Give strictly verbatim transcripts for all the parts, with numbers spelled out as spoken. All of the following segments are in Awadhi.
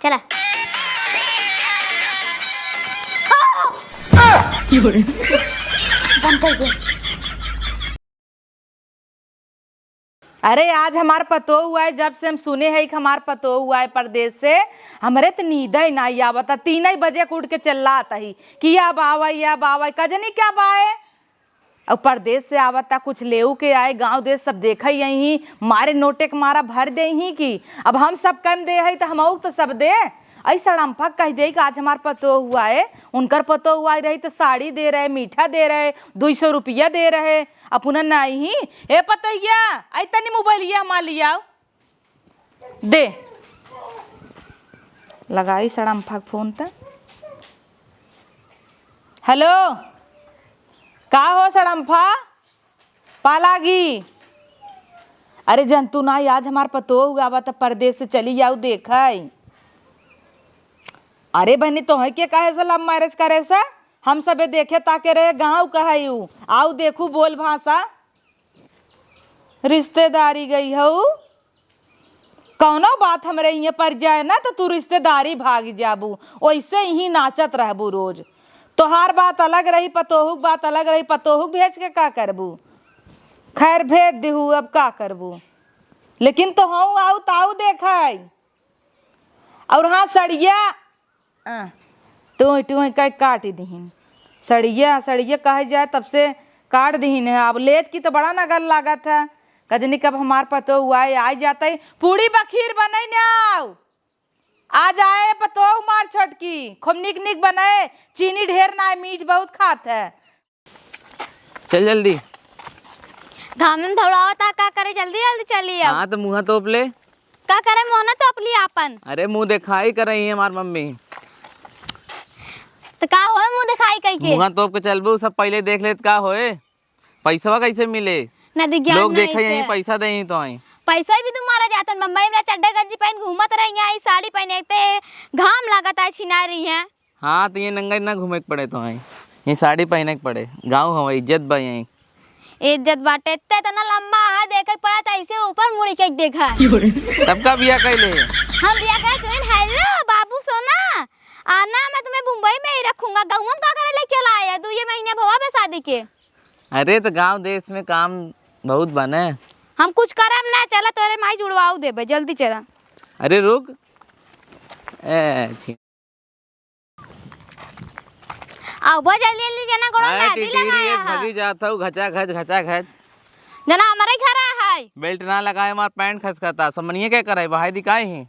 चला। अरे, आज हमार पतोहू आए, जब से हम सुने हई कि हमार पतोहू आए परदेस से, हमरे त नींदइ नाहीं आवत। तीनइ बजे के उठ के चिल्लात ही कि अब आवइ, अब आवइ, का जनी कब आए। अब परदेस से आवत ता, कुछ लेउ के आए, गाँव देस सब देखइ अइहीं, मारे नोटे के मारा भर देइहीं कि अब हम सब कम दे हई त हमऊ त सब दे। अइ सड़म्फा कहि देइ कि आज हमार पतोहू आए, उनकर पतोहू आए रही त साड़ी दे रहे, मीठा दे रहे, दुइ सौ रुपया दे रहे, अपना नाहीं। ए पतोहिया, अइ तनी मोबाइलिया हमार लियाउ। दे। लगाई सड़म्फा के फोन त। हेलो, का हो सड़म्फा? पालागी। अरे जन तू नाहीं, आज हमार पतोहू आवत परदेस से, चली आउ देखइ। अरे बहिनी, तोहइ के कहे से love marriage करे से? हम सबे देखे ताके रहे, गाँव कहइ उ। आउ देखू बोल भाषा। रिश्तेदारी गई हऊ, कउनो बात हमरे इहें पर जाए ना, त तू रिश्तेदारी भागि जाबू। ओइसे इहीं नाचत रहबू रोज। तोहार बात अलग रही, पतोहू क बात अलग रही, पतोहू क भेज के का करबू? खैर, भेज दिहू, अब का करबू? लेकिन तोहऊ आउ ताऊ देखइ। अउर हाँ, सड़िया, आ, टूइ टूइ कइ काटि दिहिन। सड़िया, सड़िया कहइ जाए, तब से काट दिहिन है। अब लेत की त बड़ा नगद लागत है। का जनी कब हमार पतोहू आए, आइ जातइ। पूड़ी बखीर बनइ न आउ। आ जाए पतोहू हमार छोटकी, खूब नीक नीक बनइ। चीनी ढेर नाहीं, मीठ बहुत खात है। चल जल्दी। घामे में धौड़ावत आ, का करे, जल्दी जल्दी चली अब। हाँ, त मुँह तोप ले। का करे, मुँह ना तोप ली आपन? अरे, मुँह देखाई करइ ही हमार मम्मी। त का होए मुँह देखाई कइ के? मुँह तोप के चलबू, सब पहिले देख लेत का होए। पइसवा कइसे मिले? ना दी ज्ञान लोग नाहीं देखे यहीं से। पइसा देइहीं तोहइ। पइसा भी तुम्हारा जातन, बम्बई में चड्ढा गंजी पहिन घूमत रही हैं, ई साड़ी पहिने ते घाम लागत है, छिना रही हैं। हाँ, त इहें नंगइ ना घूमे के पड़े तोहइ। इहें साड़ी पहिने के पड़े। गाँव हवे, इज्जत बा यहीं। इज्जत बाटे, इतना लंबा है, देखे के पड़ा त अइसे ऊपर मुड़ी के देखा। तब का बियाह कइले? हम बियाह कइ तुहिन, हेलो बाबू सोना, आना मैं तुम्हें मुंबई में ही रखूंगा। गाँव में का करे ले चला आया, दुइये महीने भवा बे शादी के। अरे त गाँव देस में काम बहुत बने। हम कुछ करब ना, चला तोरे माई जुड़वाऊ देबे, जल्दी चला। अरे रुक। ए, छी। आउ बा जल्दी जल्दी जना, गोड़वा में मेहंदी लगाया है। भगी जात हऊ, घचा घच, घचा घच। जना हमरे घर है। बेल्ट ना लगाए, हमार पैंट खसकता। समनिए के करे, बहाई दिखाई ही।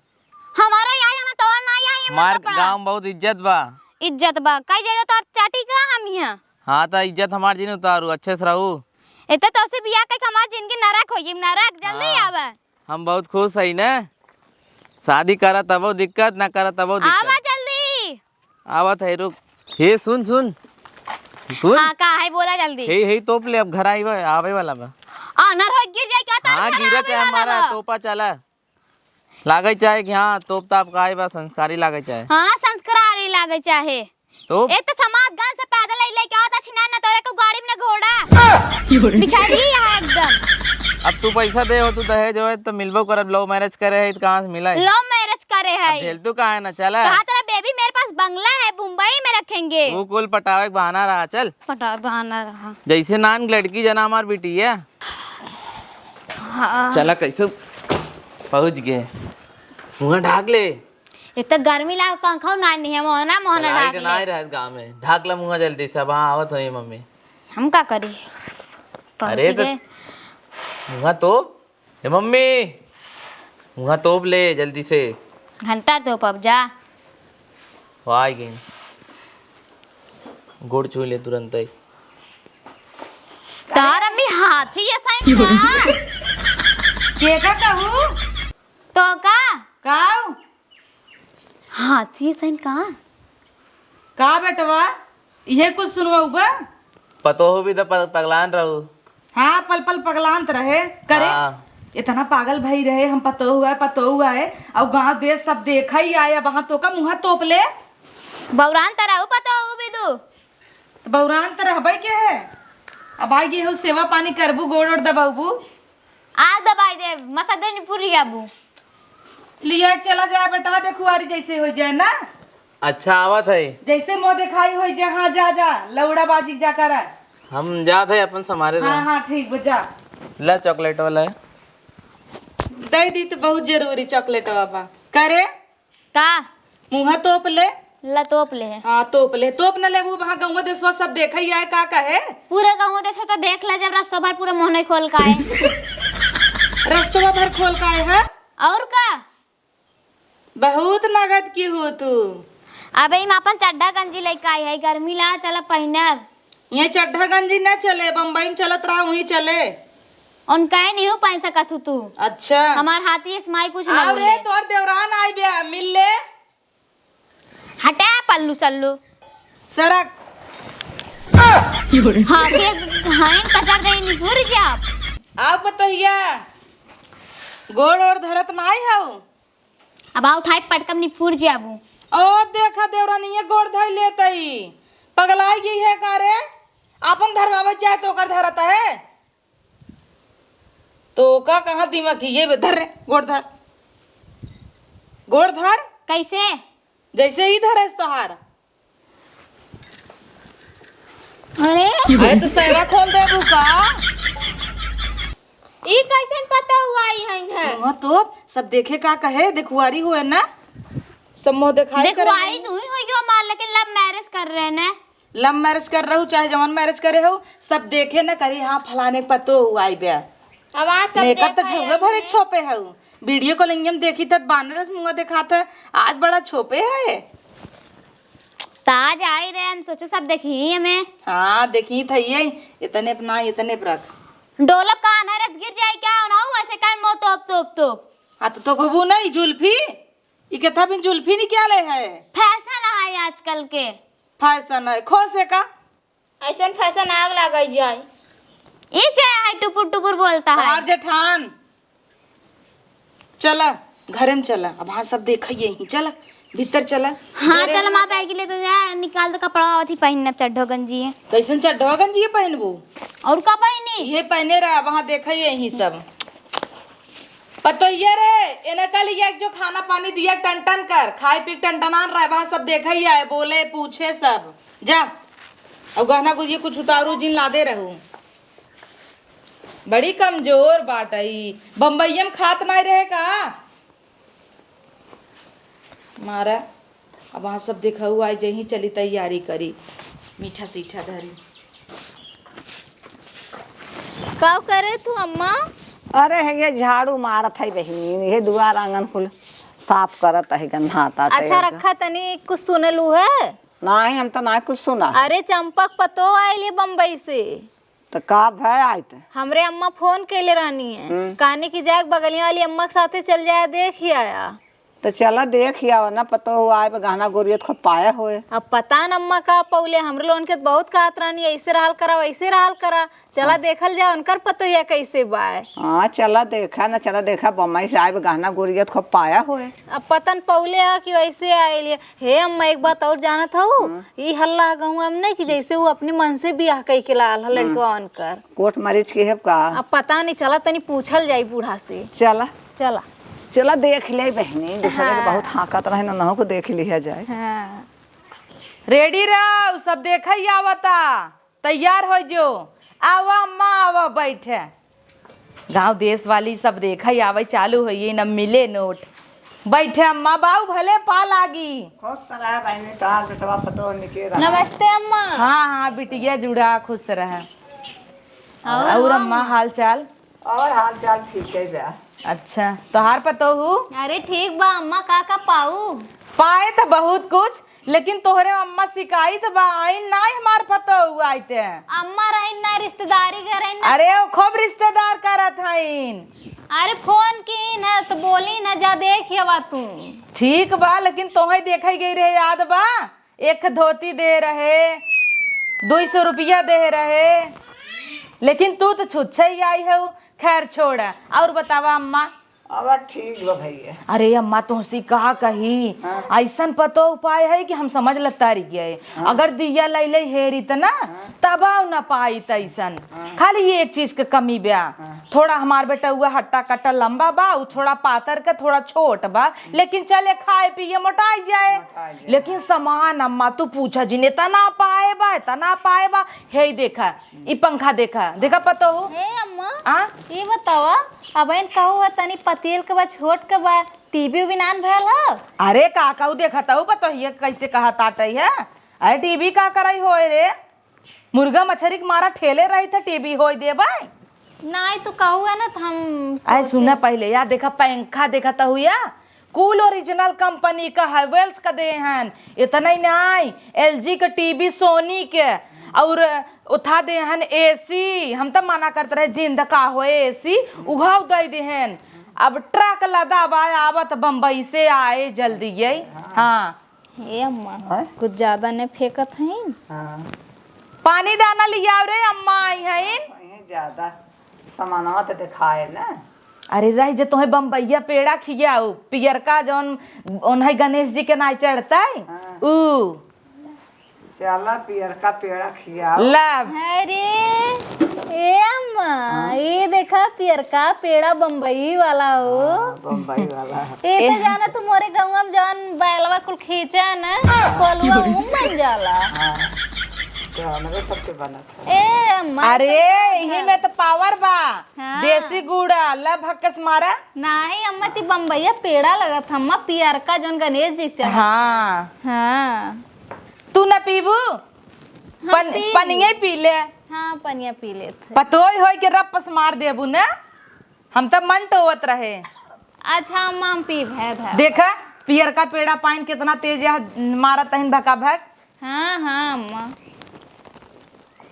हमारा यहाँ जाना तो ना यहाँ, ये हमार मतलब पड़ा। गाँव में बहुत इज्जत बा। इज्जत बा? कई जे तो चाटी का हम यहाँ। हाँ, तो इज्जत हमार जिन उतारू, अच्छे से रहू। इतना तो से बियाह कइके हमार जिंदगी नरक होई, नरक। जल्दी हाँ। आवे। हम बहुत खुश हई न। शादी करा तबो दिक्कत, ना करा तबो दिक्कत। आवा जल्दी। आवत है, रुक। हे सुन, सुन। सुन। हाँ, का है, बोला जल्दी। हे, हे तोप ले, अब घर आवे वाला बा। आनर हो, गिर जाए क्या तार हाँ, घर गिरे आवे चाहे वाला हमारा बा। तोपा चला। लागे चाहे कि हाँ, तोप ताप का आए बा, संस्कारी लागे चाहे। हाँ, संस्कारी लागे चाहे। तो? ए तो समाज गंज से पैदल आई लेके आवत अछि ना, ना तोरे को गाड़ी में ना घोड़ा। भिखारी है एकदम। अब तू पैसा दे हो, तू दहेज हो, तो मिलबो करब, love marriage करे है, तो कहाँ से मिला है? Love marriage करे है। अब झेल तू कहाँ है ना, चला। कहा तेरा baby, मेरे पास बंगला है, मुंबई में रखेंगे। वो कुल पटावे के बहाना रहा, चल। पटावे बहाना रहा। जैसे नान लड़की जना हमार बिटिया। हाँ। चला कैसे पहुँच गए। मुँह ढाक ले। एक तो गर्मी लाग, पंखा ना नहीं है, मोहना, मोहना लाइट ढाक ना ले। रहे गाँव में। ढाक ला मुँह जल्दी से, अब हाँ आवत होई मम्मी। हम का करी? अरे पहुँच तो गए। मुँह तोप। ए मम्मी, मुँह तोप ले जल्दी से। घंटा तोप अब जा। वो आ गई। गोड़ छू ले तुरंत ही। तार अम्मी हाथी ऐसा ही का? के का कहू? तो का? काऊ? हाथी ऐसा ही का? का बेटवा? इहे कुछ सुनवाऊ बा? पतोहू भी तो प-, पगलान रहू। हाँ, पल पल पगलान त रहे। करे? हाँ। इतना पागल भई रहे, हम पतोहू आए, पतोहू आए, और गाँव देश सब देखा ही आए, अब हाँ तो का मुँह तोप ले। बौरान त रहू पतोहू भी दू। त बौरान त रहबे के है। अब आई गई हो, सेवा पानी करबू, गोड़ ओड़ दबाबू। आग दबाई दे, मसदे निपुरी आबू। लिया चला जाए बेटवा, देखुआरी जैसे होइ जाए ना। अच्छा, आवत है। जैसे मुँह देखाई होइ जाए, हाँ, जा, जा, लौड़ा बाजी जा कर। हम जात है अपन समारे हाँ, रहे। हाँ, ठीक बा, जा। ला, chocolate वाला है। दे दी तो बहुत जरूरी chocolate बा। करे? का? मुँह तोप ले। ला, तोप ले है। हाँ, तोप ले। तोप न लेबू, वहाँ गौवा देसवा सब देखै आए, का कहे? पूरा गौवा देसवा तो देख ले, जब रस्तवा भर पूरा मुँह नहीं खोल का है। रस्तवा भर खोल का है, है? और का? बहुत नगद की हो तू। अबे, हम अपन चड्ढा गंजी लेके आई है, गर्मी ला, चला पहिनब। ये चड्ढा गंजी न चले, बम्बई में चलत रहा, वहीं चले। उनका ही नहीं हो पहन सकत हूँ तू। अच्छा। हमार हाथी इस माई कुछ ना आओ रे, बोले। तोर देवरान आई बे, मिल ले। हटा पल्लू चल्लू। सरक। हाँ, के हाइन कचर दे निपुर क्या? आओ पतोहिया, गोड़ और धरत नाई हऊ। अब आओ उठाई पटकम निपुर जाबू। ओ देखा देवरानिया गोड़ धई लेतई। पगलाई गई है का रे? आपन धरवावे चाहे तो ओकर धरत है। तो का कहाँ दिमाग है? ये धर रे, गोड़ धर। गोड़ धर। कैसे? जैसे ही धरे तोहार। अरे। अरे तो सैरा खोल देबू का? ई कैसन पतोहू आई है? वहाँ तो सब देखे का कहे, देखुआरी हुए ना, सब मुँह देखाई करे। देखुआरी तू ही होई जो हमार, लेकिन love marriage कर रहे ने। Love marriage कर रहू चाहे जवन marriage करे हो, सब देखे ना करी, हाँ फलाने के पतोहू आई बे। अब आज सब makeup तो देखा झउए है भरे हमने। छोपे हऊ। Video calling में देखी त बानरस मुँह देखात है, आज बड़ा छोपे है। त आज आई रहे, हम सोचो सब देखी हमें। हाँ, देखी था ये, इतने पे ना, इतने पे रख। डोलब कहाँ ना रस गिर जाए क्या? ना हो ऐसे कान मुँह तोप, तोप, तोप। हाँ, तो, तो खूबू नहीं, जुल्फी, ई केथा बिन जुल्फी निकाले है। Fashion है आजकल के। Fashion है, खोसे का? ऐसन fashion आग लागै जाए। ई क्या है, टुपुर टुपुर बोलता है? तोहार जेठान। चला, घरे में चला। अब हाँ, सब देखा यही। चला, भीतर चला। हाँ, घरे चल, में माँ, बैग ले तो जा, निकाल दे कपड़ा, अथी पहनब, चड्ढो गंजी। कैसन चड्ढो गंजी पहनबू? और का पहनी? ये पहने रहा, वहाँ देखा यही सब। पतोहिया रे, एने कल ये जो खाना पानी दिया, टन टन कर, खाए पी के टन टनान रहे, वहाँ सब देखा ही आए, बोले, पूछे सब। जा। अब गहना गुरिया कुछ उतारू जिन लादे रहू। बड़ी कमजोर बाटई। बम्बईया में खात नाई रहे का? मारा, अब वहाँ सब देखऊ आई जहीं चली तैयारी करी, मीठा सीठा धरी। का करे तू अम्मा? अरे, है ये झाड़ू मारत है बहिनी, ये दुआर आंगन कुल साफ करत है, गन्हात आटे अच्छा, है। रखा तनी, कुछ सुनलू है? नाही, हम तो ना कुछ सुना। अरे, चंपक पतो आइल है बम्बई से। त का भय आई त? हमरे अम्मा फोन कइले रहनी है, हम्म। कहनी कि जाए बगलिया वाली अम्मा के साथे चल जाए, देख ही आया। त चला देख ही आवा ना, पतोहू आए बे गहना गुरियत खूब पाया होए। अब पता न अम्मा का पौले, हमरे लोगन के त बहुत कहत रहनी, ऐसे रहल करा, वैसे रहल करा। चला हाँ। देखल जाए उनकर पतोहिया कैसे बाय। हाँ, चला देखा ना, चला देखा, बम्बई से आए बे गहना गुरियत खूब पाया होए। अब पता न पौले है कि वैसे आइल है। हे अम्मा, एक बात और जानत हऊ? हाँ। ई हल्ला गउँवा में नहीं कि जैसे ऊ अपने मन से बियाह कइ के लाल ह लड़कवा उनकर। कोर्ट मैरिज के है का? अब पता नहीं, चला तनी पूछल जाई बूढ़ा से। चला। चला। चला देख ले बहिनी, दूसरे के हाँ। बहुत हाँकत रहे, ननहु को देख लिया जाए। हाँ। रेडी रहो, सब देखा ही आवता। तैयार होइ जो। आवा अम्मा, आवा, बैठे। गाँव देश वाली सब देखा ही आवै चालू होइए, न मिले नोट। बैठे अम्मा, बाऊ भले पा लागी। खुश रहा बहिनी, तोहार बेटवा पतोह निके रहा। नमस्ते अम्मा। हाँ, हाँ, बिटिया जुड़ा, खुश रहा। और और अम्मा, अम्मा? हाल चाल? और हाल चाल ठीक है बा। अच्छा, तोहार पतोहू? अरे ठीक बा अम्मा, का का पाऊ? पाए त बहुत कुछ, लेकिन तोहरे अम्मा सिकाइत बा, आइन नाई हमार पतोहू आइत। अम्मा रहीन ना, रिश्तेदारी के रहीन ना। अरे, वो खूब रिश्तेदार करत हईन। अरे, फोन कीन है तो बोलीन है, जा देख आवा तू। ठीक बा, लेकिन तोहे देखै गई रहे, याद बा? एक धोती दे रहे, दुई सौ रुपया दे रहे, लेकिन तू तो छुच्छे ही आई है। खैर छोड़, और बतावा अम्मा, अब ठीक बा भैया। अरे अम्मा, तोहसी का कही, हाँ। अइसन पतो उपाय है कि हम समझ ल तारी गए। हाँ। अगर दिया लैले हेरी त ना, हाँ। तबाव ना पाई तैसन। हाँ। खाली ये एक चीज के कमी बा। हाँ। थोड़ा हमार बेटउआ हट्टा कट्टा लंबा बा, उ थोड़ा पातर के, थोड़ा छोट बा, लेकिन चले खाए पिए मोटाई जाए। मोटाई जाए। लेकिन सामान अम्मा तू पूछा जिन, इतना पाए बा, इतना पाए बा। हे देखा, ई पंखा देखा, देखा पतोहू। हे अम्मा, आ? ई बतावा, अबहिन कहू है तनी पतियल के बा, छोट के बा, टीवी उवी नान भयल हो? अरे का कहू, देखत हऊ पतोहिया कैसे कहत आटई है। अरे टीवी का करई होए रे, मुर्गा मछरी के मारा ठेले रही थे, टीवी होई देबे। नाई तो कहू है ना, तो हम आए सोचे। सुना पहले, या देखा पंखा देखत हऊ या, कुल ओरिजिनल कंपनी का हैवेल्स का दे हन। इतना ही नाई, एलजी के टीवी, सोनी के, और उठा दे हन एसी। हम त मना करत रहे, जिंद का हो एसी, उघाव दे दे हन। अब ट्रक लदा बा, आवत बम्बई से आए जल्दी ये। हाँ। ए अम्मा, हाँ? कुछ ज्यादा ने फेंकत हईन? हाँ। पानी दाना लियाओ रे अम्मा, आई हईन। कहीं ज्यादा सामानवा तो दिखाए ना। अरे रह जे, तोहे बम्बैया पेड़ा खियाऊ, पियरका जौन ओन्हई गणेश जी के नाई चढ़तई, हाँ। ऊ। चला पियरका पेड़ा खियाऊ। लब। अरे, ए अम्मा, हाँ। ये देखा पियरका पेड़ा बम्बई वाला हो। हाँ, बम्बई वाला है। ये तो ए। जाना तू मोरे गौवा में जौन बैलवा कुल खींचा ना, कोलवा ऊ बन जाला। हाँ, तो हमरे सबके बनत है। ए अम्मा, अरे, ऐसे ना यही ना। में तो पावर बा। हाँ। देसी गुड़ा, ला भक्कस मारा। नाही अम्मा, ती बम्बैया पेड़ा लगत, अम्मा पियरका जौन गणेश जी के चढ़ा। हाँ। हाँ। तू ना पीबू? हम पन-, पी पनिया ली। पी ले। हाँ, पनिया पी लेत है। पतोई होई के रपस मार देबू ना। हम तब मन टोवत रहे। अच्छा अम्मा, हम पीब है धा। देखा, पियरका पेड़ा पाइन कितना तेज है, मारा तहिन भका भक। हाँ, हाँ अम्मा।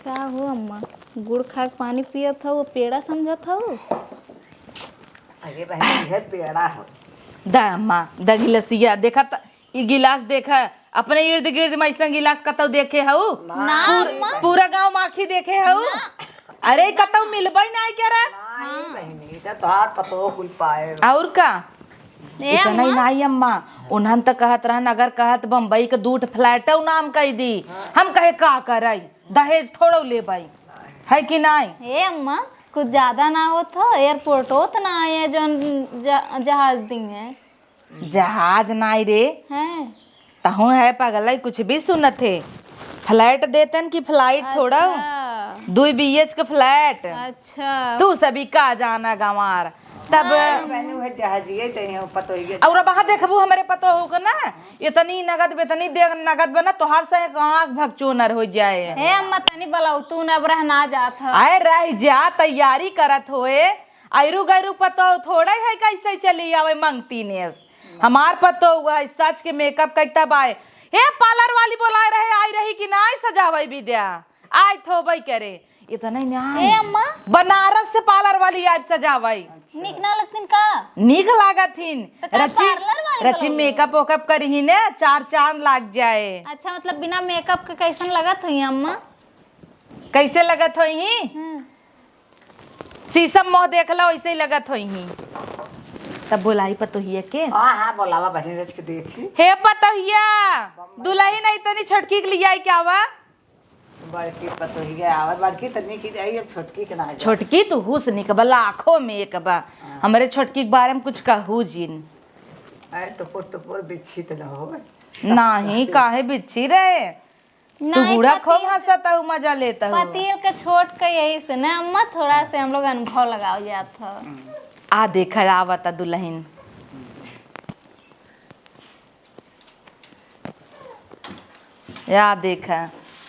का हो अम्मा, गुड़ खा के पानी पियत हऊ, पेड़ा समझत हऊ? अरे बहन, इहे पेड़ा हो। दा अम्मा, दा गिलसिया, देखा त, ई गिलास देखा, अपने इर्द गिर्द में अइसन गिलास कतौ देखे हऊ? ना, पूर-, अम्मा। पूरा गाँव में आखी देखे हऊ? ना। अरे, कतौ मिलबे नाई करे। नाई बहनी, ई त तोहार पतोह कुल पाए। और का? ए इतना ही अम्मा। नाई अम्मा, उन्हन त कहत रहन, अगर कहत बम्बई के दू ठे फ्लैटौ नाम कई दी, हम कहे का करई, दहेज थोड़ौ लेबई, है कि नाई? ए अम्मा, कुछ ज्यादा ना होत हो, एयरपोर्ट होत ना है जौन ज-, जहाज दी है। जहाज नाई रे। हैं? तहूँ है पगलई, कुछ भी सुनत है। फ्लैट देतन कि फ्लाइट थोड़ा? अच्छा। दुई बीएच के फ्लैट। अच्छा। तू सभी का जाना गंवार। तब हाँ। बहनू है जहाजिए दे हैं, पतोहिए। और अब वहाँ देखबू हमरे पतोहू के ना, इतनी नगद, इतनी देर नगद बना, तोहार से एक आँख भगचोनर हो जाए। हे अम्मा, तनी बलाऊ, तू न अब रहना जात ह। आए रह जा, तैयारी करत होए। आयरू गैरू पतोह थोड़े है, कैसे चली आवे मंगती नेस। हमार पतोह है, सच के मेकअप कैता बाय। हे पार्लर वाली बोलाए रहे, आई रही कि नाई सजावे विद्या? आय थोबई करे। इतना ही ना। ए अम्मा। बनारस से पार्लर वाली आय सजावे। नीक ना लगतिन का? नीक लागत हिन। त का रची, पार्लर वाली रची बोलावे? मेकअप वेकअप करी ही ने, चार चांद लाग जाए। अच्छा, मतलब बिना मेकअप के कैसन लगत हुई अम्मा? कैसे लगत होई ही? हम्म। शीशम मोह देख लो, ऐसे ही लगत होई ही। तब बोलाई पतोहिया के। हाँ, हाँ, बोलावा बहनी रच के देखी। हे पतोहिया, दुलही नहीं तनी छोटकी के लियाई क्या वा? बड़की पतोहिया आवा, बड़की तनी की जाई, अब छोटकी के ना जाई। छोटकी तू हुस निक बा, लाखों में एक बा। हाँ। हमरे छोटकी के बारे में कुछ कहू जिन। अरे टुपुर टुपुर बिच्छी त न हो। नाही, काहे बिच्छी रहे? तू नाहीं, बूढ़ा खूब पतील के, हंसत हऊ, मजा लेत हऊ। पतील के छोट के यही से ना अम्मा, थोड़ा से हम लोग अनुभव लगाव जात ह। आ देख, आवत दुलहिन। या देख,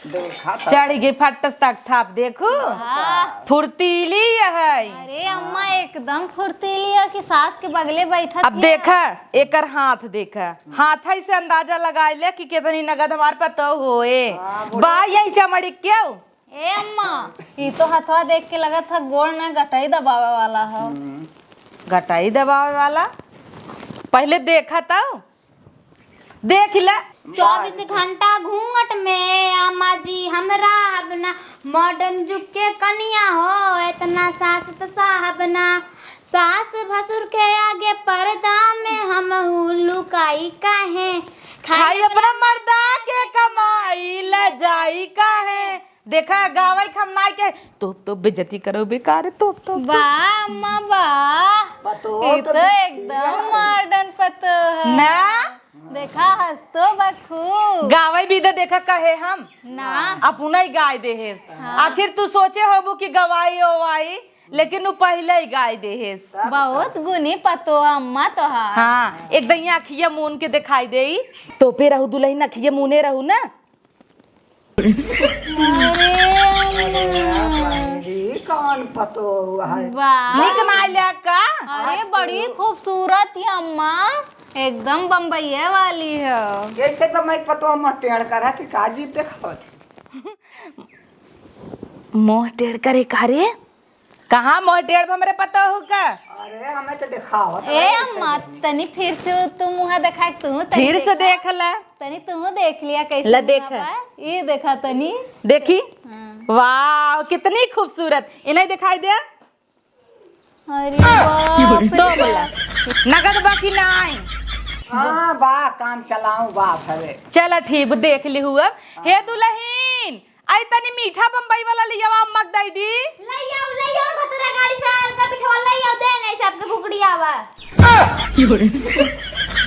देखा था। चढ़ गई फटस तक थाप, देखू। वाह। फुर्तीली है। अरे अम्मा, एकदम फुर्तीली है कि सास के बगले बैठत अब है। देखा, एकर हाथ देखा, हाथ ही से अंदाजा लगा ले कि कितनी नगद हमार पतोह होए। हाँ, बुढ़ा। बा यही चमड़ी क्यों? ए अम्मा, ई तो हथवा देख के लगत ह गोड़ में गटई दबावे वाला ह। हम्म। गटई दबावे वाला? पहले देखा तब, देख ले। चौबीस घंटा घूंघट में अम्मा जी हम रहब ना, मॉडर्न जुग के कनिया हो, इतना सास त साहब ना। सास भसुर के आगे पर्दा में हमहू लुकाई काहे? खाई अपना मर्दा के कमाई, ले जाई काहे? देखा, गावई खम नाई के, तोप तोप बेइज्जती करो बेकार, तोप तोप तोप। वाह अम्मा वाह, पतोह ई तो तो बिछिया एकदम है। Modern पतोह है। ना? देखा, हंस तो बखू। गावई भी तो देखा कहे हम। ना। अपना ही गाय देहेस। हाँ। आखिर तू सोचे होबू कि गवाई ओवाई, लेकिन उ पहिले ही गाय देहेस। बहुत गुनी पतोह अम्मा तोहार। हाँ, एक दहिया अखिया मून के दिखाई देई। तोपे रहू दुलहिन, अखिया मूने रहू ना। अरे अम्मा। ई कौन पतोह है? वाह। निक ना आइला का? अरे बड़ी खूबसूरत ही अम्मा, एकदम बम्बईये वाली है। कैसे बम्बई पतोह मोह टेढ़ करा थी का जीप देखावत? मोह टेढ़ करे का रे? कहाँ मोह टेढ़ हमरे पतोह का? अरे हमें तो देखावत ए है, अम्मा, तनी फिर से तू मुँह देखा, तू तनी फिर से देखा। देख ला। तनी तू देख लिया कैसे ला मुँह देख। बा। ये देखा तनी। देखी? हाँ। वाह, कितनी खूबसूरत। इन्हें दिखाई दे। अरे बाप रे। तो बोला, नगद बाकी ना आई। हाँ, बा, काम चलाऊं, बा, भले। चला ठीक, देख ली हूँ अब। हे दुलहिन, आई तनी मीठा बम्बई वाला लियावा अम्मा के दई दी। ले आओ, ले आओ, भतरा गाड़ी से आयल का मिठवा ले आओ, दे नहीं सबके भुकड़ी आवा।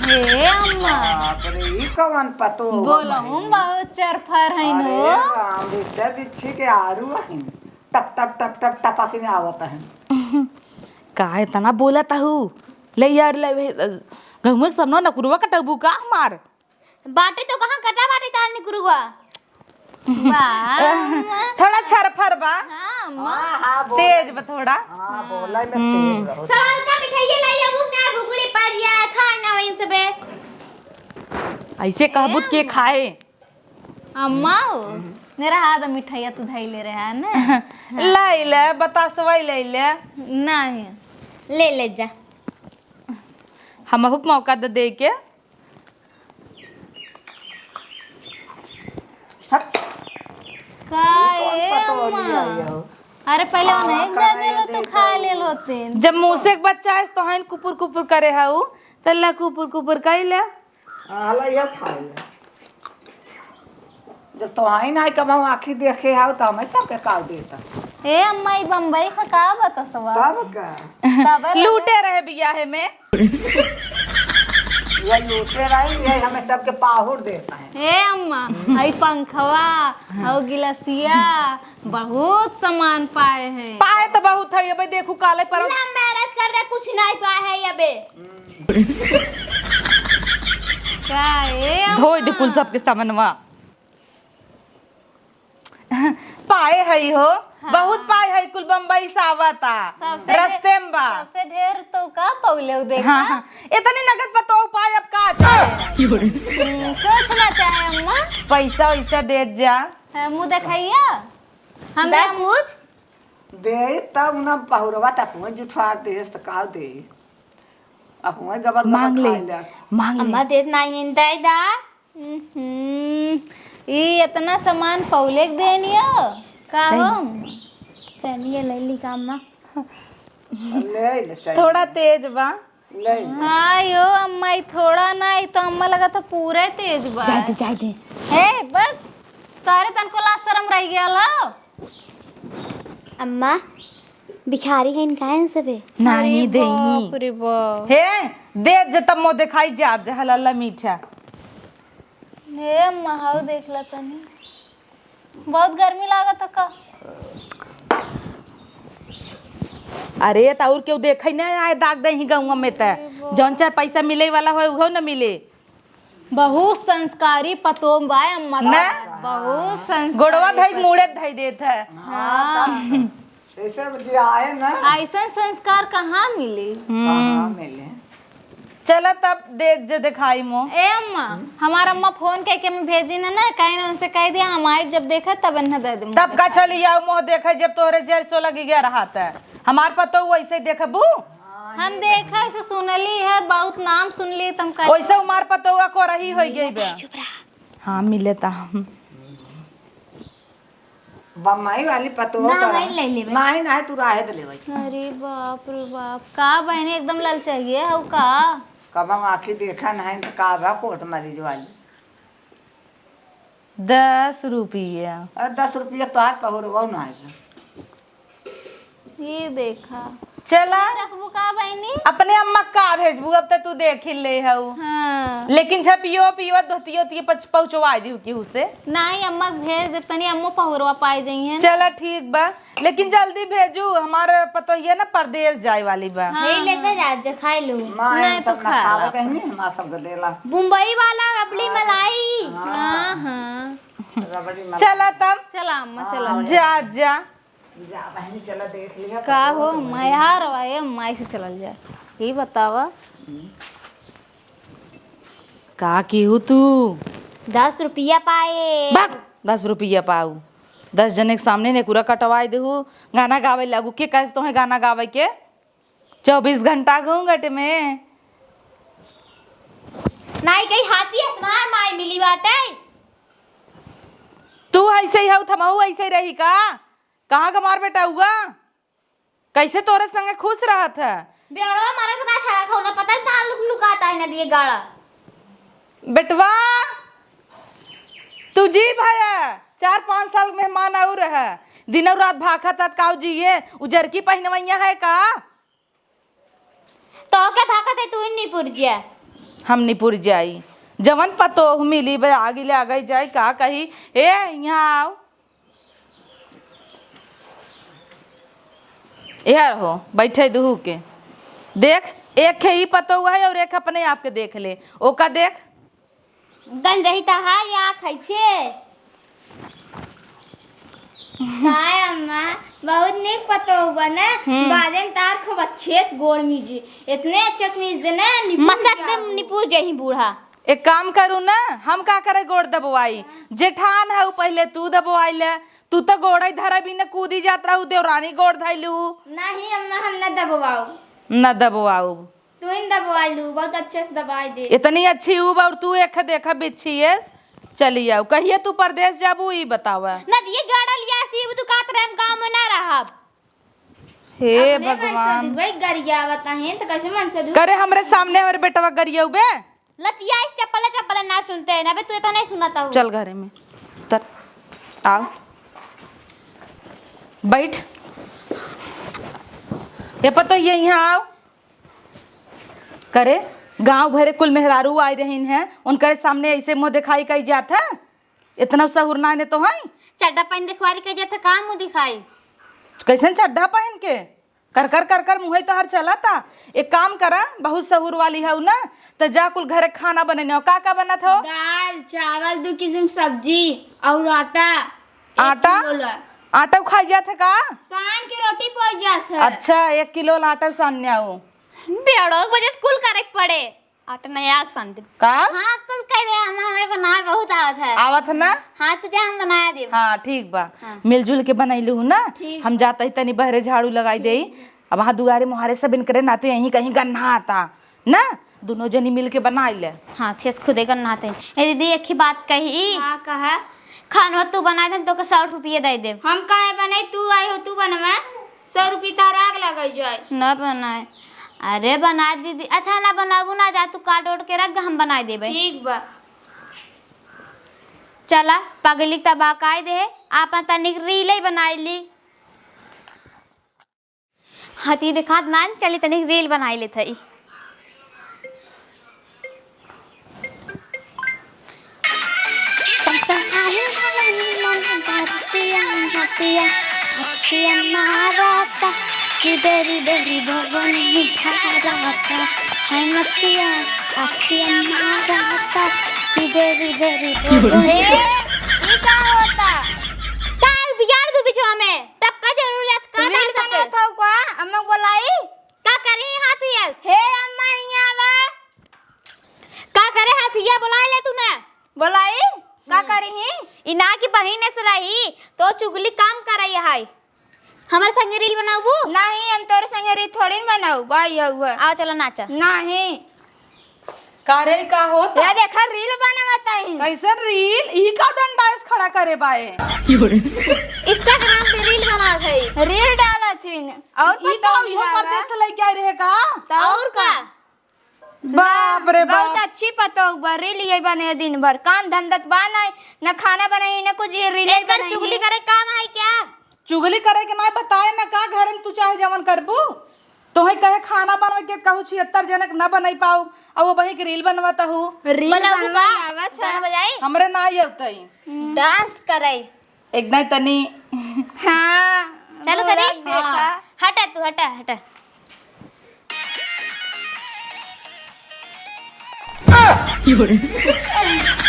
हे अम्मा। बाप रे, ई कवन पतोह बोलो, है? हम बहुत चरफर है अरे नो। राम, बिद्या बिच्छी के आरू है। टप टप टप टप टपक में आवत है। का इतना बोलत हू? ले यार, ले, गहुआ के सामने नकुरवा कटबू का हमार? बाटे तो कहाँ कटा बाटे तार निकुरुआ? वाह। थोड़ा छरफर बा। हाँ, अम्मा। हाँ, हाँ, बोल। तेज बा थोड़ा। हाँ, बोले में हम्म। तेज रहो। सड़ल का मिठाइया लाई अब ना भुगड़ी पर या खाए ना वहीं से बे। ऐसे कहबूत के अम्मा। खाए? अम्मा हो, मेरा हाथ में मिठाइया तू धई ले रहा है ना? लाई ले, बतासवा ले ले। नहीं। ले ले जा। हमहू के मौका दे दे के। हट। का ई कौन ए पतोह अम्मा? लिया हो? अरे पहले आवा उन्हें एक दे देलो तो खा ले लो तीन। जब मुँह से एक बच्चा है तो हइन कुपुर कुपुर करे है उ, तल्ला कुपुर कुपुर कइले। आला ये खा ले। जब तो आई ना कमाऊ आँखी देखे आओ तो हमें सबके काव देता। ए अम्मा, ई बम्बई का का बतसवा? तब का? तब लगे। लूटे रहे बियाहे में। ये लूटे रही, ये हमें सबके पाहुर देता है। ए अम्मा, हई पंखवा, हौ गिलसिया, बहुत सामान पाए हैं। पाए तो बहुत है, अबे देखू काले पर। Love marriage कर रहे, कुछ नहीं पाए है अबे। का ए धोई दे कुल अम्मा? सबके सामनवा। पाए हई हो, हाँ। बहुत पाए हई, कुल बम्बई से आवता। सबसे रस्ते ढेर, में बा। सबसे ढेर तो का पौले उ देखा? हाँ, हाँ। इतनी नगद पतोह पाए, अब का चाहे? हम्म, कुछ ना चाहे अम्मा। पैसा वैसा दे जा। हाँ, मुँह देखाइया। हम दा दे कुछ? दे तब ना पहुरवा तक जुठा दे तो का दे? अब वही गबल गबल मांग ले, खाए ले। मांग ले। अम्मा देत नाही दे दा। हम्म, ई इतना सामान पौले के देनी हो? का नहीं। हो? चलिए ले ली का अम्मा। ले ले चलिए। थोड़ा तेज बा। ले ले। हाँ यो अम्मा, ई थोड़ा ना, ई तो अम्मा लगा तो पूरे तेज बा। जाए दे, जाए दे। हे, बस तारे तनको लाज शरम रह गया हो। अम्मा, भिखारी हइन काहे न सबे? नाही अरे देही। बाप रे बाप। हे, दे जे तब मो देखाई जात जे हलाला मीठा। हे अम्मा, हाउ देख ला तनी। बहुत गर्मी लागत ह का? अरे, त और केहू देखै ना आए दाग देही गौवा में त। अरे बाप। जौन चार पैसा मिले वाला होए, उहो न मिले। बहुत संस्कारी पतोह बाय अम्मा का। ना? बहुत संस्कारी गोड़वा धई पतोह। मुड़े धई देत है। हाँ। ऐसे जे आए ना। ऐसन संस्कार कहाँ मिली? हम्म। कहाँ मिले? चला तब दे, जे दिखाई मो। ए अम्मा, हमार अम्मा फोन कइके में भेजी ना, ना, कहीं ना उनसे कह दिया, हम आई जब देखा तब इन्हें दे दूँ। तब का चली आओ मोह देखे जब तोहरे जेल सो लगी गया रहा त। हमार पतोह वैसे देखबू? हम देखा, ऐसे सुनली है, बहुत नाम सुनली, त हम कहे वैसे हमार पतोह को रही होई गई बे। चुप रहा। हाँ, मिले ता हम। बम्बई वाली पतोह ना, तो वही रहा। ले लेबे। नाही, नाही, तू राहे दे लेबे। अरे बाप रे बाप, का बहिनी एकदम ललचाइए हौ का? कब हम आँखी देखा नाही तो का बा कोर्ट मरीज वाली। दस रुपया। अरे दस रुपया तोहार पहुरवो नाही। ये देखा। चला। रखबू का बहिनी? अपने अम्मा का भेजबू, अब त तू देख ही ले हऊ। हाँ। लेकिन झपियो पियो धोतियो तियो पच-, पहुँचवा दिहू केहू से। नाही, अम्मा के भेज देब, तनी अम्मो पहुरवा पाए जइहें। चला ठीक बा, लेकिन जल्दी भेजू, हमार पतोहिया ना परदेस जाए वाली बा। हाँ, हे लेके हाँ। जा, जा खाए लू। नाही, नाही, हम तो सब ना खा खावे ला। बहिनी, हमार सब के देला। बुम्बई वाला रबड़ी हाँ। मलाई। हाँ। हाँ, हाँ। रबड़ी मलाई। चला तब। चला अम्मा, चला। हाँ। जा, जा। जा बहिनी, चला देख लिया, का पतोह हो, तो बड़ी मयार बा, ए माई से चलल जाए। ई बतावा। हम्म। का किहू तू? दस रुपया पाए। भाग, दस रुपया पाऊ। दस जने के सामने नेकुरा कटवाए देहू, गाना गावे लागू। के कहे से तोहे गाना गावे के? चउबीस घंटा घूंघट में। नाही कहीं हाथी असमार माई मिली बाटे। तू ऐसे ही हऊ, थमहू ऐसे ही रही का? कहाँ का मार बेटा हुआ? कैसे तोरे संगे खुश रहत है? बेड़वा मारे के ना था, कौनो पता नहीं कहाँ लुक लुकाता है नदिए गाड़ा। बेटवा, तू जी भया, चार पाँच साल मेहमान और है, दिनों रात भाखत तात काऊ जी ये उजरकी पहिनवैया है का? तो के भाखत है तू ही निपुर जिया। हम निपुर जाई, जवन पतोह मिली बे आगी ले आगे जाई का कही, ए यहाँ आओ। एहर हो, बैठे दुहू के। देख, एक है ई पतोह है और एक अपने आप के देख ले। ओका देख। गंजही त है या खैछे। हाय अम्मा, बहुत नीक पतोह बा ना। हम्म। बादे में तार खूब अच्छे से गोड़ मीजी। इतने अच्छे से मीज दे ना, निपुर मसक दे जाबू। निपुर जही बूढ़ा। एक काम करू ना, हम का करे गोड़ दबवाई? जेठान है उ, पहले तू दबवाई ले। तू तो गोड़े धरे बिना कूदी जात रहू, देवरानी गोड़ धइलू। नहीं अम्मा, हम न दबवाऊ। न दबवाऊ। तू ही दबवाई लू, बहुत अच्छे से दबाई दे। इतनी अच्छी उब और तू एक देखा बिच्छी है। चली आओ, कहिए तू परदेस जाबू, ई बतावा। नदिए गाड़ल या सीब तू कात रहे, हम गाँव में ना रहब। हे अपने मन से भगवान। दुबई गरियावत हैं, तो कैसे मन से दू-, करे हमरे सामने हमरे बेटवा गरियउबे? लतिया इस चप्पल चप्पल ना सुनते हैं ना बे, तू इतना नहीं सुनाता हूँ। चल घरे में, उतर, आओ, बैठ। ये पतोह, ये यहाँ आओ। करे, गाँव भरे कुल मेहरारू आइ रहीन हैं, उनकरे सामने ऐसे मुँह देखाई कई जात है? इतना सहूर नाहीं ने तो है। चड्ढा पहिन देखवारी कई जात है, का मुँह दिखाई? कैसन चड्ढा पहिन के? कर कर कर कर मुँहे तोहर चलता। एक काम करा, बहुत सहूर वाली हऊ ना, त जा कुल घरे खाना बनइने। का का बनत हो? दाल, चावल, दू किसिम सब्जी और आटा। एक आटा? किलो ला। आटा खाई जात है का? सान के रोटी पोई जात है। अच्छा, एक किलो ला आटा सानने आओ। बेड़ो के वजह से कुल करे के पड़े। आटा नहीं आग सान दे। का? हाँ, कुल कह दे, हम हमारे बनाए बहुत आवत है। आवत है ना? हाँ, तो जा हम बनाया देब। हाँ, ठीक बा। हाँ। मिलजुल के बनैलू हूँ ना? ठीक हम बा। जात ही तनी बहरे झाड़ू लगाई देई। ठीक बा। अब वहाँ दुआरे मुहारे सब इनकरे नाते यहीं कहीं गन्ना आता ना, दुनो जनी मिल के बनाई ले। हाँ, थेस खुदे गन्ना आते। ए दीदी, एक ही बात कही। हाँ, कहा। खानवा तू बनाए दे, हम तोके सौ रुपये दे देब। हम काहे बनाई, तू आई हो, तू बनवा। सौ रुपये तार आग लग जाए। न बनाए। अरे बनाए दीदी, अच्छा ना बनाबू ना, जा तू काट ओट के रख दे, हम बनाए देबे। ठीक बा। चला, पगली तबा काई दे, आपन तनिक रीले बनाई ली। हती देखात ना, चली तनिक रील बनाई लेत हई। पैसा आही हमारी मन बरतिया, बरतिया, अखिया मारता, कि बेरी बेरी भगनी झारता, है मतिया, अखिया मारता, कि बेरी बेरी भगनी। ए, ई का होता? का बिगाड़ दू बिचवा में? तब का जरूरत का रील था सबके? बनावत हऊ का? अम्मा बोलाई? का करी हाथ यस? हे अम्मा, हियाँ आवा। का करे हाथ ये बोलाए ले तू ना? बोलाई? का हम्म। करी ही? ई ना की बहिन से रही, तो चुगली काम करे है। हमर संगे रील बनाबू? नहीं, हम तोरे संगे रील थोड़ी न बनाऊ, बा ये हुआ। आओ चलो नाचा। नहीं। का रे, का होत? या देखा, reel बनावत हईन। कैसन reel? ई का डंडा ऐस खड़ा करे बाए? Instagram पे reel बनावत हई। Reel डालत हईन। और ई पतोह का, इहो मिलावा। परदेस से लइके आए रहे का? त और का? बाप रे बाप। बहुत अच्छी पतोह बा, reel ये बने दिन भर। काम धंधा त बा नाई, न खाना बनाई, न कुछ, ये reel एकर बनाई। चुगली करे काम है क्या? चुगली करे के नाई बताए न का, घर में तू चाहे जवन करबू। तोहे कहे खाना बनावे के कहू छिहत्तर जनक न बनाई पाऊ, अउ वो बही के reel बनवत हू। Reel बनावे का? आवत है। गाना बजाई? हमरे ना आवतई। Dance करे। एक दाई तनी। हाँ, चालू करी? देखा। हाँ। हटा तू, हटा, हटा।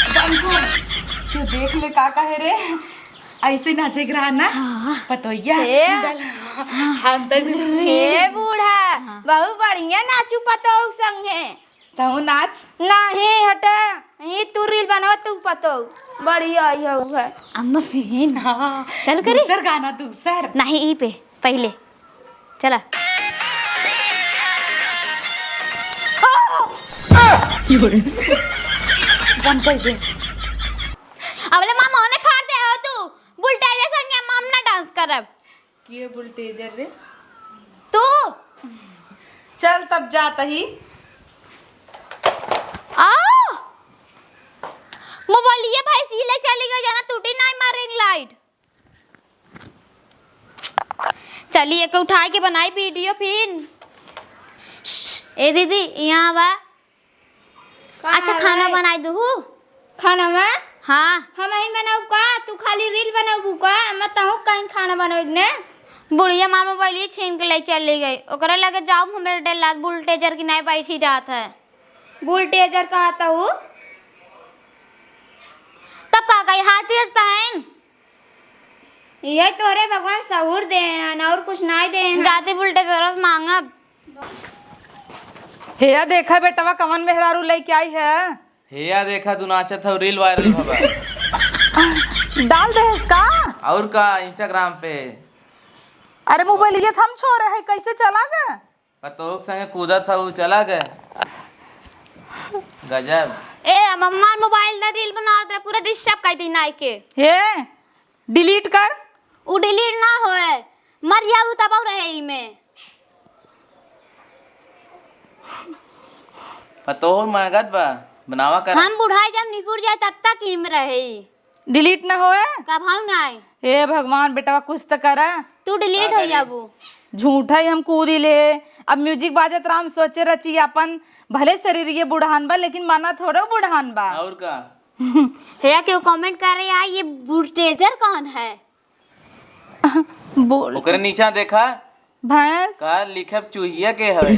बंद कर। तू देख ले का कहे रे। ऐसे नाचे के रहा ना। हाँ। पतोहिया। ए। चल। हम तो ए बूढ़ा, हाँ। बहुत बढ़िया नाचू पतोह संगे। तहु नाच। नहीं, हटे। ई तू reel बनावा, तू पतोह। बढ़िया आई है, उ है। अम्मा फिन। हाँ, चल करे। दूसर गाना, दूसर। नहीं, ई पे, पहिले। चला। बंद कर दे। अबले माँ मोहने फाड़ दे हो तू। बुलटेजर संगे हम ना dance करब। के बुलटेजर रे? तू। चल तब जात ही। आ! मोबाइलिया भाई सीले चली गई, जाना टूटी नाई मार ring light। चली एक उठाए के बनाई video फिन। ए दीदी, यहाँ आवा। का अच्छा, खाना बनाई दुहु? खाना में? हाँ। हमहिन बनाऊ का? तू खाली reel बनाऊ का? हम तहु कहीं खाना बनाऊ ने? बुढ़िया मार मोबाइल छीन के ले चली गई। ओकरे लगे जाऊ, हमरे डर लाग, बुलटेजर की नाई बैठी रहत है। बुलटेजर कहा तहु? तब का कही, हाथी हंसता है न? इहे तोहरे भगवान सहूर दे हैं, और कुछ नाई दे हैं। जाते बुलटेजर से मांगब। हेया देखा बेटवा, कवन मेहरारू लइके आई है। हेया देखा, तू नाचत हऊ, reel viral भवा। डाल दे इसका। और का, Instagram पे। अरे मोबाइलिया थम छोड़े है, कैसे चला गए? पतोह के संगे कूदत हऊ, चला गए। गजब। ए, अब हमार मोबाइल ना reel बनावत रहे, पूरा disturb कर दी नाई के। हे, delete कर। उ delete ना होए, मर जाऊ तब रहे इमे। पतोह मांगत बा, बनावा कर। हम बुढ़ाई जब निपुर जाए तब तक इमे रहे। Delete ना होए? कभाऊ नाई। हे भगवान, बेटवा कुछ त करा। तू delete हो जाबू। झूठा ही हम कूदी ले। अब music बाजत रहा, हम सोचे रची अपन, भले शरीर ये बुढ़ान बा, लेकिन मना थोड़ो बुढ़ान बा। और का? भैया, केहू comment करे, "आ, ये बुलटेजर कौन है?" बोल। ओकरे नीचा देखा। भैंस। का लिखब चूहिया के हवे?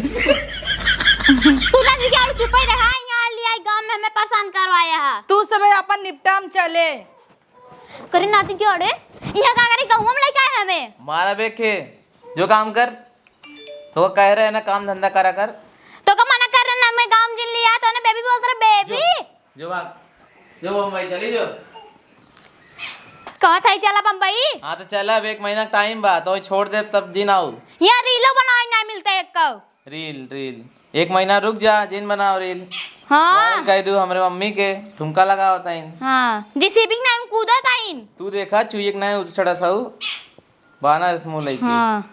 तू ना लिखे और चुपे रहा, यहाँ लिया गांव में हमें परेशान करवाया है। तू सब अपन निपटाम चले। करे नाती के अड़े, यहाँ का करे गाँव में लेके आए हमें? मारा बेखे, जो काम कर। तो कह रहे हैं ना, काम धंधा करा कर। तो का मना कर रहे ना, मैं काम जिन लिया तो ना baby बोलत रहे, baby। जो, जो भाग, जो बम्बई चली जो। कहत है चला बम्बई। हाँ तो चला, अब एक महीना time बा, तो छोड़ दे तब जिन आऊ। यहाँ रीलो बनाए ना मिलता एक कौ। Reel, reel। एक महीना रुक जा, जिन बनाओ reel। हाँ। Viral कह दू हमरे मम्मी के, ठुमका लगावत आइन। हाँ, जे शिपिंग नाम कूदत आइन। तू देखा, चुईक नाम उछड़त हऊ। बाना रे मुँह लइके। हाँ।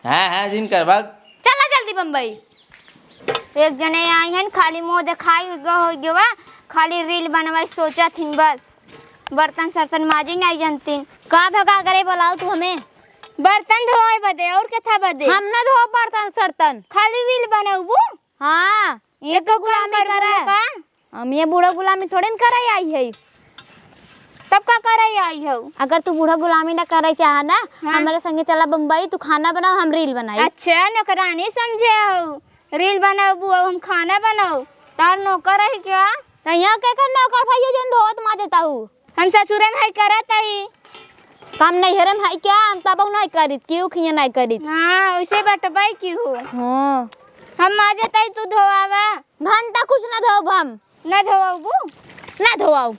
हाँ, हाँ, जिन कर भाग। चला जल्दी बम्बई। एक जने आई हन, खाली मुँह देखाई हो गवा, खाली reel बनवाई सोचत हिन बस। बर्तन सर्तन माजे नाई जनतीन। का भगा करे बोलाओ तू हमें? बर्तन धोए बदे, और कथा बदे? हम ना धो बर्तन सर्तन। खाली reel बनउबू? हाँ, ये एक तो काम गुलामी करे करे। का? हम ये बूढ़ा गुलामी थोड़े न करे आई है। तब का करे आई हऊ? अगर तू बूढ़ा गुलामी ना करे चाह ना, हाँ। हमारे संगे चला बम्बई, तू खाना बनाओ, हम reel बनाई। अच्छा, नौकरानी समझे हऊ, reel बनाबू, अब हम खाना बनाऊ, तार नौकर है क्या? तो यहाँ के कर नौकर भैया जोन धोत माजता हूँ। हम ससुरे में है करत हई। काम नैहरे में है क्या? हम तब नहीं करित, क्यों खिया नहीं करित? हाँ, वैसे बटबाई की हो। हाँ। हम माजत हई, तू धोआवा। घंटा कुछ ना धोब हम। ना धोआबू? ना धोआऊ।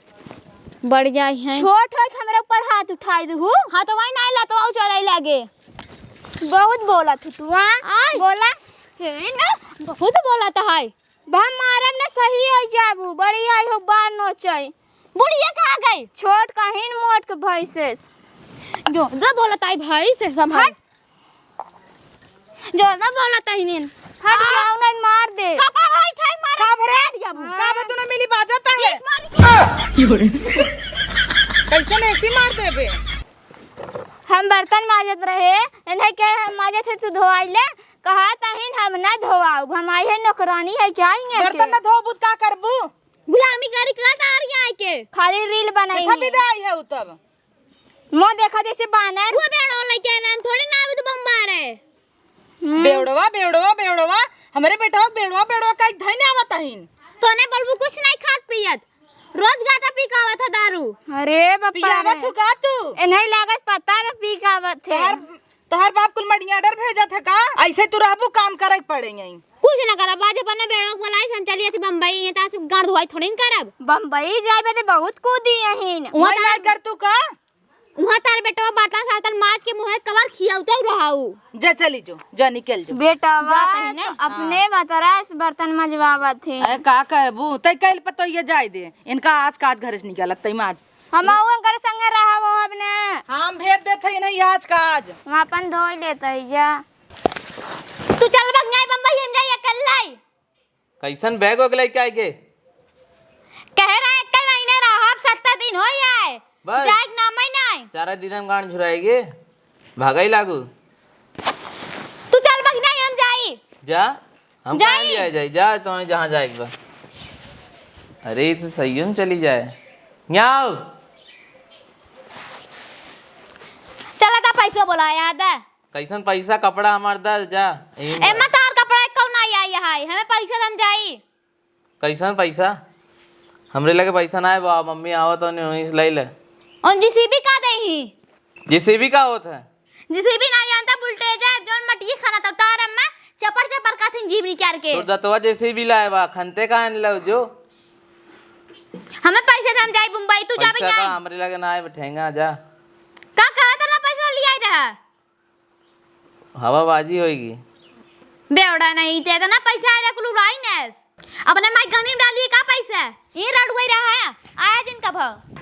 बढ़ जाई है। छोट होई के हमरा ऊपर हाथ उठाई दू। हाँ, तो वही नहीं ला, तो आऊ चोराई लागे। बहुत बोलत हू तू, हाँ? आय। बोला। हे ना, बहुत बोलत है। बा मारब ना, सही होइ जाबू, बड़ी आई हो बार नोचई। बुढ़िया कहाँ गई? छोट कहिन मोट के भैंसेस। जो, जो बोलत आई भैंसेस हम हट। जो, जो बोलत आई नीन। हट जाओ, नहीं मार दे। कपा होई ठाई मार। का भरे? हट जाबू। का बा तूने मिली बाजत है? बीस मार के। कैसे ऐसी मार देबे? हम बर्तन माजत रहे, इन्हें के हम माजत है तू धोआई ले, कहा तहिन हम ना धोआऊ, हम आई है नौकरानी है क्या इन्हें के? बर्तन ना धोबू त का करबू? गुलामी करी का तार यहाँ के? खाली रील बनाई देखा है। विदाई है उ तब। मुँह देखा जैसे बानर। वो बेड़ो लइके नाम थोड़ी ना आवे तो बम मारे। हम्म। बेवड़वा, बेवड़वा, बेवड़वा, हमरे बेटवा के बेवड़वा, बेवड़वा कहि धइ न आवत हइन। तोने बोलबू कुछ नहीं खात पियत, रोज गांजा पी के आवत है दारू। अरे बापा पियावत रे। हु का तू? ए, नहीं लागत पता में पी के आवत है। तोहर, तोहर बाप कुल मड़िया डर भेजत है का? ऐसे तू रहबू काम करे के पड़े यहीं। कुछ ना करब, आज अपने बेड़वा के बुलाई, हम चली जाती बम्बई, यहाँ से गाड़ धोआई थोड़ी न करब। बम्बई जाए बदे बहुत कूदी यहीं। वहाँ वही तार नहीं कर तू का? वहाँ तार बेटवा बाटा सातन माज के मुँहे कवर खियाउतो रहू। जा चली जो, जा निकल जो। बेटवा जात है ना? तो अपने हाँ। बतरा से बर्तन मजवावत है। अरे का कहबू, तै कैल पतोइया जाए दे। इनका आज काज घर से निकालत, तै माज। हम आऊ इनकर संगे रहब अपने। हम भेज देत है नहीं आज काज। हम अपन धोई लेत है जा। तू चल बग जाए बम्बई, हम जाई अकेले। कैसन बैग वैग लइके आइगे? कहे रहे, "एक्के महीने रहब, सत्तर दिन होइ जाए।" बस। जाए के नाम ही नाई। चार दिन में गांड झुराएगे, भागई लागू। तू चल बग नाई, हम जाई। जा, हम जाई। कहाँ लिया जाई? जा, तुम्हें जहाँ जाए के बा। अरे, ये तो सही में चली जाए। यहाँ आओ। चला था, पैसो बोला, याद है? कैसन पैसा, कपड़ा हमार दा, जा। यहीं एमा बा। तार कपड़ा एको नाई आई है, हमें पैसा दम जाई। कैसन पैसा? हमरे लगे पैसा ना है बा, मम्मी आवत होने, वहीं से ले ले। और जेसीबी का दे ही? जेसीबी का होत है? जेसीबी ना जानता, बुलडोजर, जौन मटिया खाना था, तार अम्मा चपर चपर का थी जीभ निकाल के। तोर दतवा जेसीबी लाए बा, खनते का आन लो जो। हमें पैसा दम जाई बम्बई, तू जाबे पैसा का नहीं। हमरे लगे ना आए, ठेंगा जा। का करत ना पैसा लिया रहा? हवाबाजी होइगी। बेवड़ा नहीं, ते इतना पैसा आए रे, कुल उड़ाई नस। अपने माई गहनी में डालिए का पैसा? ये रडुआई रहा है, आया जिनका भाव।